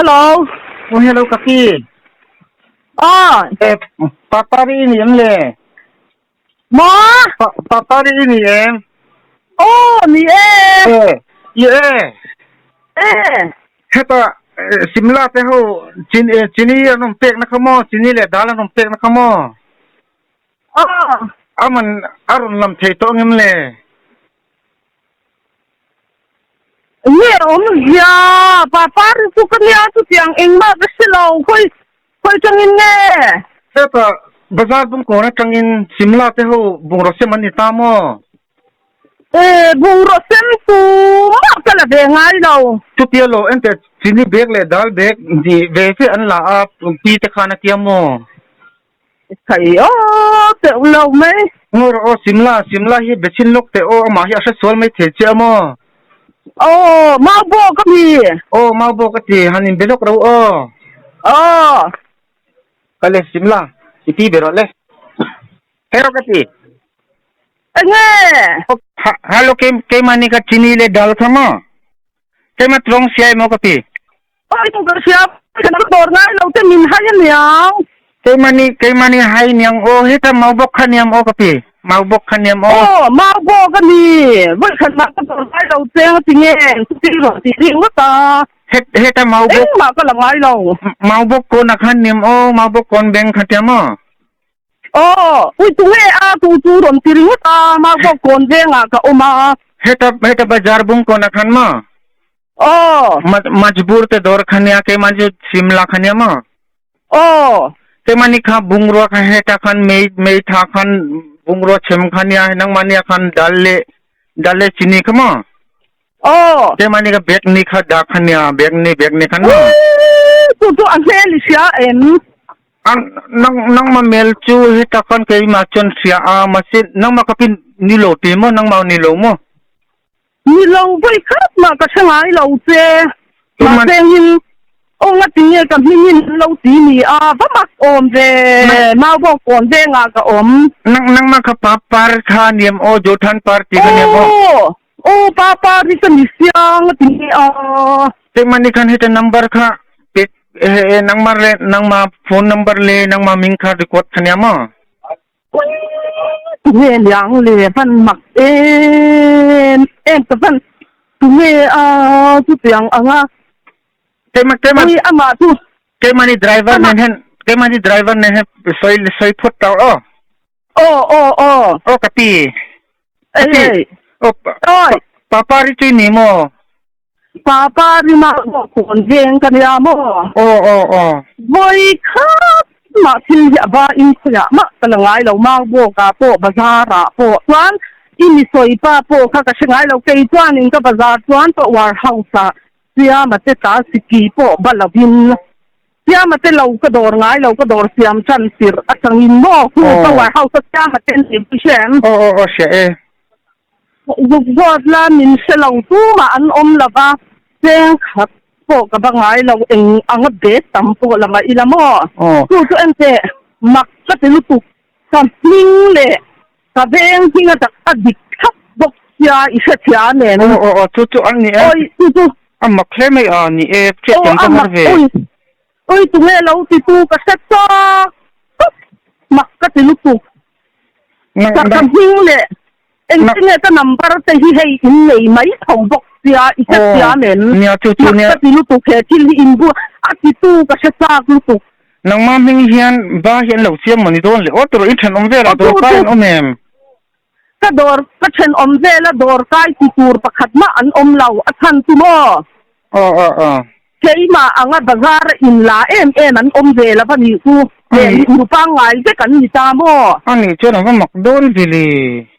Hello. Oh, hello kaki. Oh. Eh, papari ini em le. Ma? Pa papari ini em. Oh, ni e. Eh, ye e. Eh. Heta Simla te ho chin chini anom pek na khamo chini le dal anom pek na khamo. Oh. Aman arun lam thei to ngem le. Nge awmzia Papar chu ka nia chutiang engmah ka hre lo khawi khawi tangin nge? Heta bazar bungkawn atangin Simla te ho bungraw sem an ni ta maw? E bungraw sem tu mah ka la ve ngai lo. Chutia lo ente chini bag leh dal bag ni ve ve an la a pi te khan a tia maw? Thei aw teuh lo mai. Ngawi rawh aw Simla, Simla hi be chhin lawk teh aw, amah hi a hre sual mai thei che a maw? Aw, mau bawk a mi. Aw, mau bawk a ti, han inbe lawk ro aw. Aw. Kal e Simla, i ti be rawh le. Hei rawh ka ti. Enge? Hello, keimahni kha chini leh dal kha maw? Keimah tlawng siai maw ka ti? Oi tu ka hria kan dawr ngai lo te min hai aniang. Keimahni keimahni hai niang aw heta mau bawk kha niam aw ka pi mau bawk kha niam aw. Aw mau bawk a ni vawi khat mah ka dawr ngai lo cheng a ti nge chuti rawn tih ring ngawt a. Het heta mau bawk. Engmah ka la ngai lo. Mau bawk kawn a khan niam aw mau bawk kawn beng kha tiam aw. Aw ui tu nge a tu chu rawn ti ringawt a mau bawk kawn vengah ka awm a. Heta heta bazar bung kawn a khan maw. Aw. Majbur te dawr kha nia keimah chu Simla kha nia maw? Aw. Keimah ni kha bungrua kha heta khan mei mei tha khan bungrua chem kha nia nangmah nia khan dal le dal le chini kha maw? Aw. Keimah ni kha bag ni kha dah kha nia bag ni bag ni khan maw? Chu chu a hmel i hria em? An nang nangmah mel chu heta khan keimah chuan hria a mahse nangmah kha pin ni lo ti maw nangmah ni lo maw? Ni lo vawi khat mah ka hre ngai lo che. Mahse engin aw ngati nge ka hmingin an lo ti ni a, va mak awm ve, mau bawk kawn vengah ka awm. Nang nangmah kha pa par kha niam aw, Jothan par ti kha niam aw. Aw, aw pa par hi ka ni sia ngati nge a. Keimah ni khan heta number kha pe nangmah le nangmah phone number le nangmah ming kha record kha niam aw. Tunge liang le van mak em em ta van tunge a chutiang anga keimah keimah ui amah chu keimah ni driver nen hian keimah ni driver nen hian sawi sawi phawt tawh aw aw aw aw aw ka pi ka pi aw oi papa ri chui ni maw Papa rimah pawh kawn veng ka nia maw? Aw aw aw. Vawi khat mah thil hi a va in khawiah mah ka la ngai lo, Maubawkah pawh bazarah pawh chuan i mi sawi pa pawh kha ka hre ngai lo, kei chuanin ka bazar chuan ka warehouse ah Siama te ta siki pawh ba lovin Siama te lo ka dawr ngai lo, ka dawr siam tan tirh atangin maw khu ka warehouse a Siama te an ni hria em? Aw aw aw hria e. Zuk zawt la min hre lo tumah an awm lo va, cheng khat pawh ka va ngai lo, eng anga bag tam pawh la mah ila maw? Chu chu enteh mak ka ti lutuk, ka hming leh ka veng hming a tak a dik thlap bawk sia i hrethiah nen. Aw aw aw chu chu a ni e. Awi chu chu. A mak hle mai a ni e, hriat tam ka har ve. Awi awi tunge lo ti tu ka hre chak tawp, mak ka ti lutuk. Ka ka hming leh engtin nge ka number te hi hei in nei mai tho bawk sia i hre thiam em? Mak ka ti lutuk he thil hi in bu a ti tu ka hre chak lutuk. Nangmah hming hian ba hi an lo siam maw ni dawn le aw tawrh i thenawm velah dawr kai an awm em? Ka dawr ka thenawm vela dawr kai ti tur pakhat mah an awm lo a chhan chu maw? Aw aw aw. Keimah anga bazar a in la em em an awm ve lo a nih chu. Heng nu pangngai vek an ni ta maw? A nih chuan a va mak dawn ve le.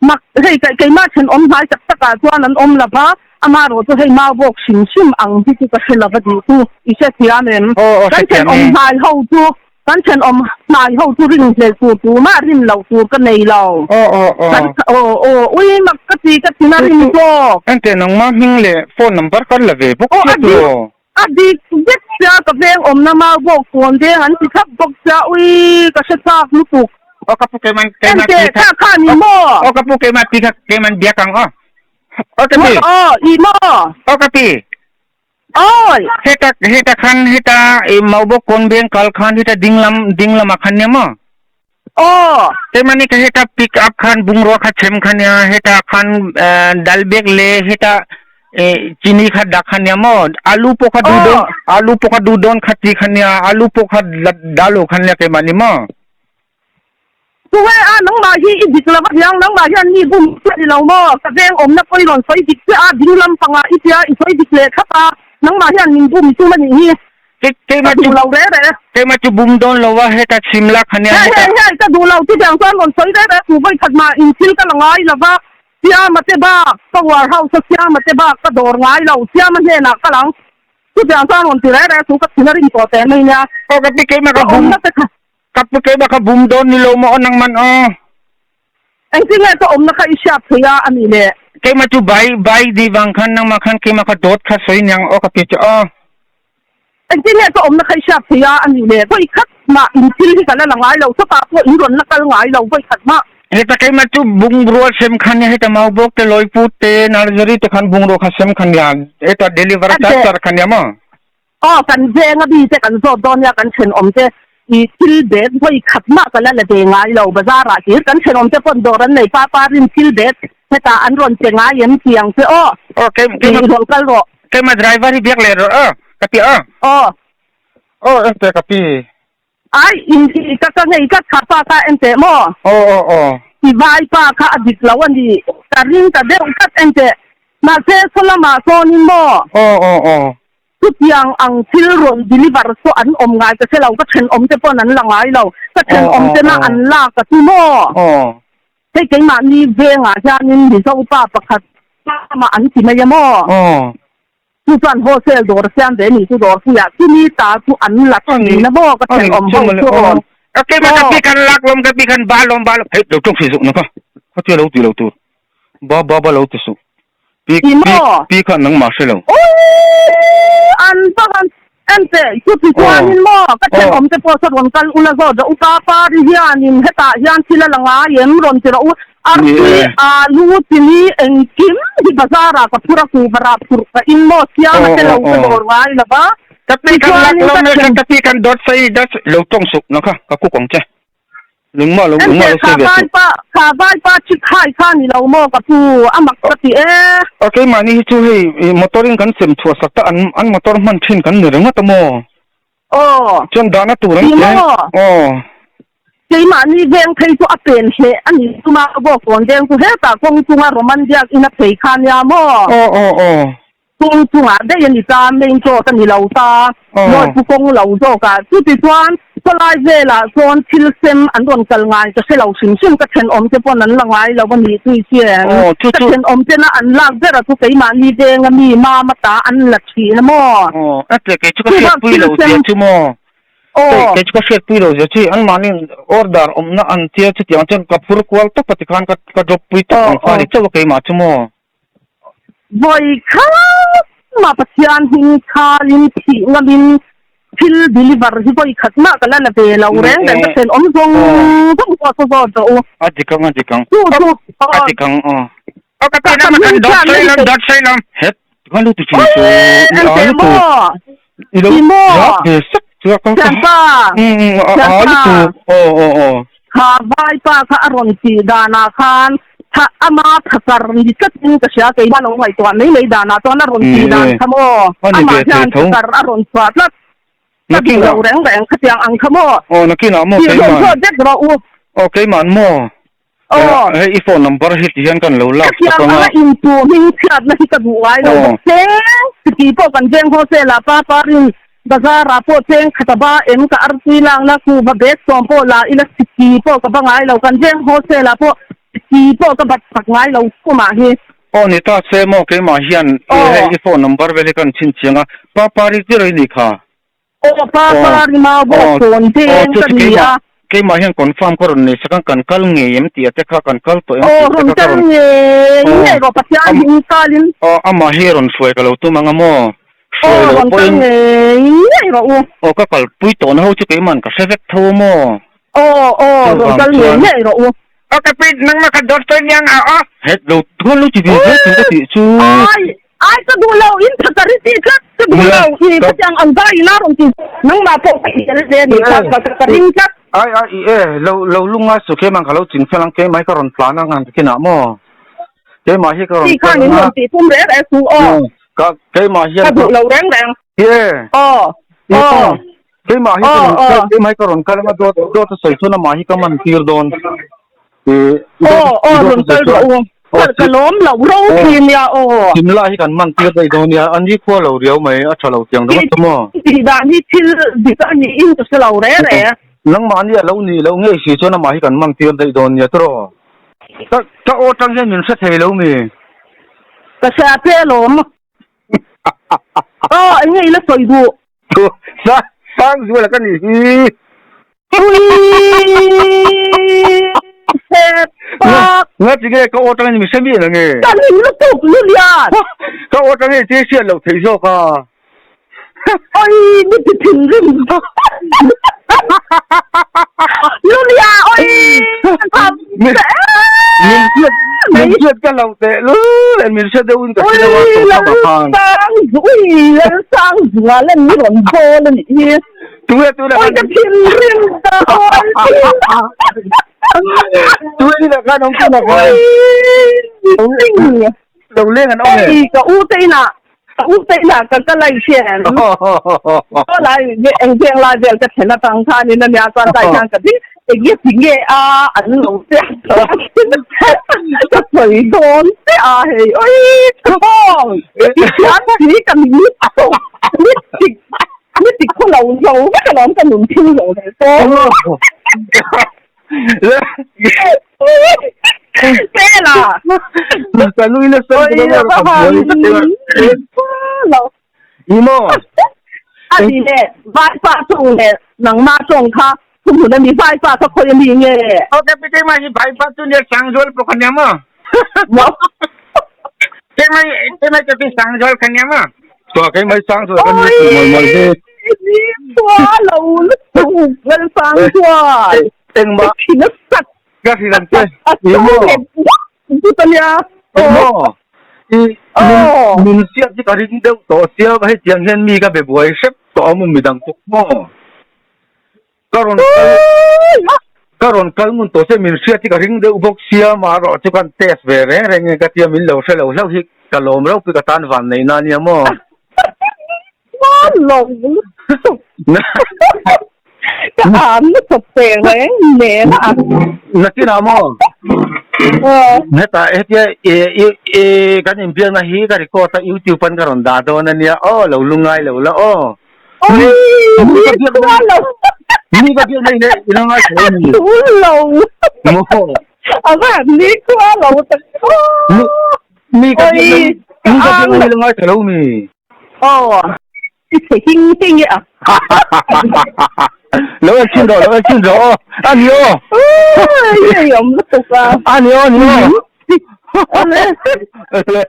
Mak, hei keimah thenawm hnai tak takah chuan an awm lo va, amaherawh chu hei mau bawk hrim hrim ang hi chu ka hre lo va tih chu i hrethiam em? Kan thenawm hnai ho chu Kan thenawm hnai ho chu ringhlel tur tumah rin loh tur ka nei lo. Aw aw aw. Kan aw aw ui mak ka ti ka ti na rin zawk. Enteh nangmah hming leh phone number kan la ve bawk sia chu aw. A dik vek sia ka veng awmna mau bawk kawn veng an ti thlap bawk sia ui ka hre chak lutuk. Aw ka pu keiman keiman ti kha. Enteh kha kha ni maw. Aw ka pu keiman ti kha keiman biak ang aw. Aw ka pi. Aw i maw. Aw ka pi. Awi! Heta heta khan heta i Maubawk kawn veng kal khan heta dinglam dinglamah khan nia maw? Aw! Keimahni kha heta pick up khan bungrua kha chhem kha nia heta khan dal bag leh heta chini kha dak kha nia maw? Alu pawh kha duh dawn alu pawh kha duh dawn kha ti kha nia alu pawh kha la dah lo kha nia keimahni maw? Chuhe a nangmah hi i dik lo a niang, nangmah hian mi bum chiah ni lo maw? Ka veng awmna pawh i rawn sawi dik chiah a, ding lam pangah i tia i sawi dik leh thlap a, nangmah hian min bum tum a nih hi. Ka duh lo reh reh. Keimah chu bum dawn lo a, heta chhim lak kha nia heta. Hei hei ka duh lo ti tiang chuan rawn sawi reh reh tu vawi khat mah in thil ka la ngai lo va, Siama te bak ka warehouse a Siama te bak ka dawr ngai lo, Siama hnenah ka lang. Chutiang chuan rawn ti reh reh chu ka thin a rim tawh teh mai nia. Aw ka ti keimah ka bum. Ka pu keimah kha bum dawn ni lo maw aw nangman aw. Engtin nge ka awmna kha i hriat thei a anih le? Keimah chu bai bai di vang khan nangmah khan keimah kha dawt kha sawi niang aw ka ti che aw. Engtin nge ka awmna kha i hriat thei a anih le? Vawi khat mah in thil hi ka la la ngai lo, chutah pawh in rawn la kal ngai lo vawi khat mah. Heta keimah chu bungrua sem khan nia heta Maubawk te Lawiput te Nursery te khan bungrua kha sem khan nia heta deliver char char kha nia maw? Aw kan venga mi te kan zawt dawn nia kan thenawm te i thil bag vawi khat mah ka la la ve ngai lo bazar ah hlir kan thenawm te pawn dawr an nei pa pa rin thil bag hetah an rawn che ngai em ti ang che aw Aw kei i rawn kal rawh. Keimah driver hi biak leh rawh aw ka ti aw. Aw. Aw ente ka pi. Ai in i ka ka ngei tlat kha pa kha enteh maw? Aw aw aw. I vai pa kha a dik lo a ni. Ka ring ta deuh tlat enteh. Mahse saw lamah sawnin maw? Aw aw aw. Chutiang ang thil rawn deliver chu an awm ngai ka hre lo, ka thenawm te pawn an la ngai lo. Ka thenawm tena an lak a chu maw? Aw. Hei keimahni vengah hianin Mizo pa pakhat lamah an ti mai a maw? Aw. Chu chuan wholesale dawr a siam ve ni chu dawr puiah chumi ta chu an la thin a maw ka thenawm ho chu rawn. Ka pi ka pi kan lak lawm ka pi kan ba lawm ba lawm hei lo tawng thei zawk na kha khatia lo ti lo tur ba ba ba lo ti suh pi pi pi kha nangmah hre lo. Awii an va han ente chuti chuanin maw ka thenawm te pawh saw rawn kal ula zawt rawh u pa pari hianin hetah hian thil a la ngai em rawn ti rawh u Artui, alu, chili engkim hi bazar ah ka phur a, kuhva rah phurh ka in maw siam a te lo ka dawr ngai lo va. Ka pi kan lak lo mai kha ka pi kan dawt sawi dawt lo tawng suk na kha ka kuk ang che lungmah lo lungmah lo sawi ve suh. Kha vaipa chi khai kha ni lo maw ka pu a mak ka ti e. A keimahni hi chu hei motor in kan sem chhuah sak ta an an motor hman thin kan ni ringawt a maw. Aw. Chuan dahna tur an ti maw? Aw. Keimahni veng phei chu a pen hle a ni chunga Vawkawn veng chu hetah kawng chunga Roman biak in a phei kha nia maw? Aw aw aw. Kawng chungah daih a ni ta, main road a ni lo ta, Lawiphu kawng lo zawk ah. Chuti chuan khawlai velah chuan thil sem an rawn kal ngai ka hre lo hrim hrim, ka thenawm te pawn an la ngai lo a nih tui chian. Ka thenawm tena an lak ber a chu keimahni venga mi mama ta an la thin a maw? Aw, a tle kei chu ka hriatpui lo zia chu maw? Aw. Kei chu ka hriatpui lo zia chi, anmahni order awmna an tia chutiang chuan ka phur kual tawp a tikhan ka ka drop pui tawp ang kha a ni chauh a keimah chu maw? Vawi khat mah Pathian hming khalin thih ngamin thil deliver hi vawi khat mah ka la la ve lo reng reng ka then awm zawng zawng pawh saw zawt rawh u. A dik ang a dik ang. Chu chu A dik ang aw. Aw ka ti lam a kan dawt sawi lam dawt sawi lam. Het kan lu tu chin chu i a lu tu. I lo rak ve sak chu a ka Thianpa. A lu tu. Aw aw aw. Kha vaipa kha a rawn tih danah khan tha ama thakar ni tlatin ka hria keimah lo ngaihtuah mai mai danah chuan a rawn tih dan kha maw amah hian thakar a rawn chhuah tlat ka duh lo reng reng khatiang ang kha maw Aw nakinah maw tih keimah rawn chhuah vek rawh u. Aw keimah maw Aw hei i phone number hi ti hian kan lo lak Khatiang sak anga. anga intu hming chhiatna hi ka duh ngai lo bawk se chiti pawh kan veng haw se la pa parin Bazar ah pawh cheng khat a ba em ka artui lakna kuhva bag sawm pawh la ila siki pawh ka ba ngai lo kan veng wholesale ah pawh siki pawh ka bat chak ngai lo kumah hi. Aw ni ta se maw keimah hian i hei i phone number vel hi kan chhin chiang a pa pari zir i ni kha. Aw pa pari mau bawk phone veng ka ni a. Keimah hian confirm ka rawn nei sak a kan kal ngei em tih a te kha kan kal tawh em tih te kha ka rawn. Aw rawn kal ngei ngei rawh Pathian hming kalin. Aw amah hi rawn hruai ka lo tum ang a maw. Hruai lo pawhin. Aw, rawn kal ngei ngei rawh u. Aw, ka kalpui tawhna ho chu keiman ka hre vek tho a maw? Aw, aw, rawn kal ngei ngei rawh u. Aw, ka pi, nangmah kha dawt sawi niang a, aw. Het lo, chuan lo ti ve zel tur ka tih chu. Ai, Ai ka duh lo, in tha ka ri tih tlat ka duh lo, i khatiang ang zai ina rawn ti. Nangmah pawh ka i tel ve a nih kha, ka ring tlat. Ai ai i e, lo lo lungngai suh keimah ka lo ching fel ang, keimah hi ka rawn tlan ang ang kinah maw? Keimah hi ka rawn Ti khan in rawn tih tum reng reng suh aw. Ka keimah hian ka duh lo reng reng. I e. Aw. Aw. Keimah hi ka rawn kal, keimah hi ka rawn kal anga dawt dawt a sawi chuan amah hi ka man tir dawn. Aw aw rawn kal rawh u. Ka lawm loh ro khi nia aw. Simla hi kan man tir daih dawn nia, an hi khua lo riau mai, a tha lo tiang ringawt chu maw. Tih dan hi thil dik a niin ka hre lo reng reng. Nangmahni a lo nih loh ngei si chuan amah hi kan man tir daih dawn nia tiraw. Ka ka aw tang hian min hre thei lo mi. Ka hre che alawm. Aw eng nge i la sawi duh? Chu sa Sangzuala ka nih hi. Ui se pak. Nga ti nge ka aw tang hian min hre miah lo nge. Ka ning lutuk Lulian. Ka aw tang hian thil hriat loh theih zawk a. Oi mi ti thinrim. Lulia oi Min hriat min hriat ka lo teh lul e min hre deuhin ka hre deuh a Ui Lalsang ui Lalsang Zuala ni rawn bawl a nih hi. Tuia tuna Oi ka thinrim ta oi. Tuia ni khan awm tuna khan. Ui Lo leng an awm e. Ei ka u te inah ka u te inah ka kal a i hriat. Aw lai eng veng lai vel ka thlen atang khanin ania chuan tlai hian ka ding eng nge ti nge a an lo che ka sawi dawn che a hei oi thawng i thiam si ka ni ni tik ni tik khaw lo zo vek alawm ka nun thil zo leh pawh. Pela. Ka nui nasa Imo. Ani le vaipa tawng le nangma tawng kha thuhmun ani vaipa kha khawi ami nge. Okay pi keimah hi vaipa chu nia Sangzual pawh kha nia maw. Keimah keimah ka pi Sangzual kha nia maw. Chua keimah hi Sangzual ka nia mawi mawi hi. Ni chua lo lutuk Lalsangzual. Engmah. Ka thin a sak. Ka hrilh ang che. I maw? Nia. I maw? I min hriat hi ka ring deuh tawh sia hei tiang hian mi ka be buai hrep tawh a maw midang pawh maw? Ka rawn kal ka rawn kal ngun tawh che min hriat hi ka ring deuh bawk sia marawh chu kan test ve reng reng nge ka tia min lo hre lo hlauh hi ka lawm ropui ka tan van neih na nia maw? Lawm lutuk. Ka an lutuk ve reng nen a. Nakinah maw? Hetah hetia i kan inbiakna hi ka record a YouTube an ka rawn dah dawn a nia aw lo lungngai lo la aw. Oi mi ka lo. Mi ka biakna i la ngai thei a ni. Lo. Maw? A va ni khua lo tak. Mi ka biakna mi ka biakna i la ngai thei lo mi. Aw, i chhe hing hing e a. Lo en chhin rawh, lo en chhin rawh aw. A ni aw. Ui, i awm lutuk a. A ni aw, ni aw. Awle.